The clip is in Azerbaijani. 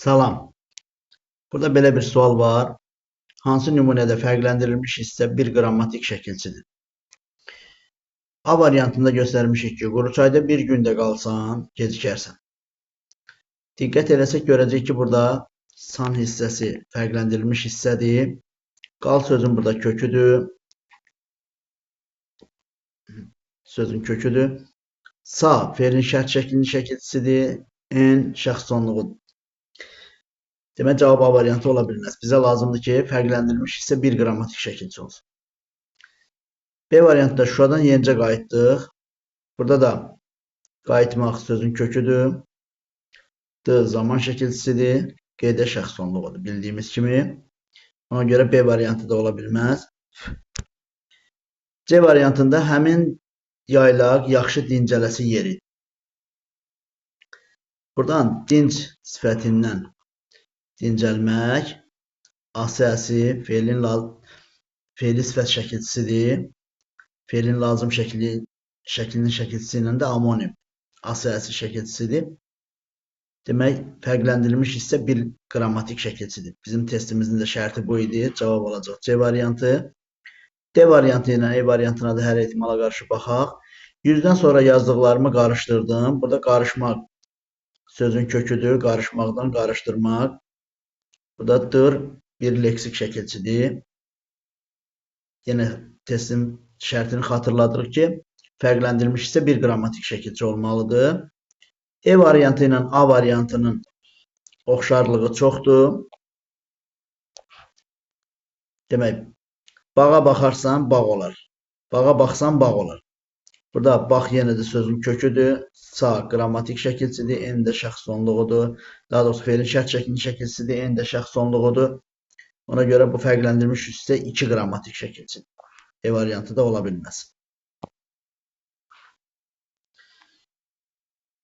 Salam. Burada belə bir sual var. Hansı nümunədə fərqləndirilmiş hissə bir qrammatik şəkilçidir? A variantında göstərmişik ki, Quruçayda bir gündə qalsan, gecikərsən. Diqqət eləsək görəcəyik ki, burada san hissəsi fərqləndirilmiş hissədir. Qal sözün burada köküdür. Sözün köküdür. Sa feilin şərt şəklinin şəkilçisidir. En şəxs sonluğudur. Demək, cavab A variantı ola bilməz. Bizə lazımdır ki, fərqləndirilmiş hissə bir qrammatik şəkilçi olsun. B variantında Şuşadan yenicə qayıtdıq. Burada da qayıtmaq sözün köküdür. D zaman şəkilçisidir. G də şəxs sonluğudur bildiyimiz kimi. Ona görə B variantı da ola bilməz. C variantında həmin yaylaq yaxşı dincələsi yeridir. Buradan dinc sifətindən dincəlmək ASəsi feilin feili sifət şəkilçisidir. Feilin lazım şəkli şəklinin şəkilçisi ilə də amonim ASəsi şəkilçisidir. Demək, fərqləndirilmiş hissə bir qrammatik şəkilçidir. Bizim testimizin də şərti bu idi. Cavab olacaq C variantı. D variantı ilə E variantına da hər ehtimala qarşı baxaq. 100-dən sonra yazdıqlarımı qarışdırdım. Burada qarışmaq sözün köküdür. Qarışmaqdan qarışdırmaq. Burada dır bir leksik şəkilçidir. Yenə testin şərtini xatırladırıq ki, fərqləndirilmiş hissə bir qrammatik şəkilçi olmalıdır. E variantı ilə A variantının oxşarlığı çoxdur. Demək, bağa baxarsan bağ olar. Bağa baxsan bağ olar. Burada bax yenə də sözün köküdür. Sa qrammatik şəkilçidir, N də şəxs sonluğudur. Daha doğrusu feilin şərt şəklinin şəkilçisidir, N də şəxs sonluğudur. Ona görə bu fərqləndirilmiş hissə iki qrammatik şəkilçidir. E variantı da ola bilməz.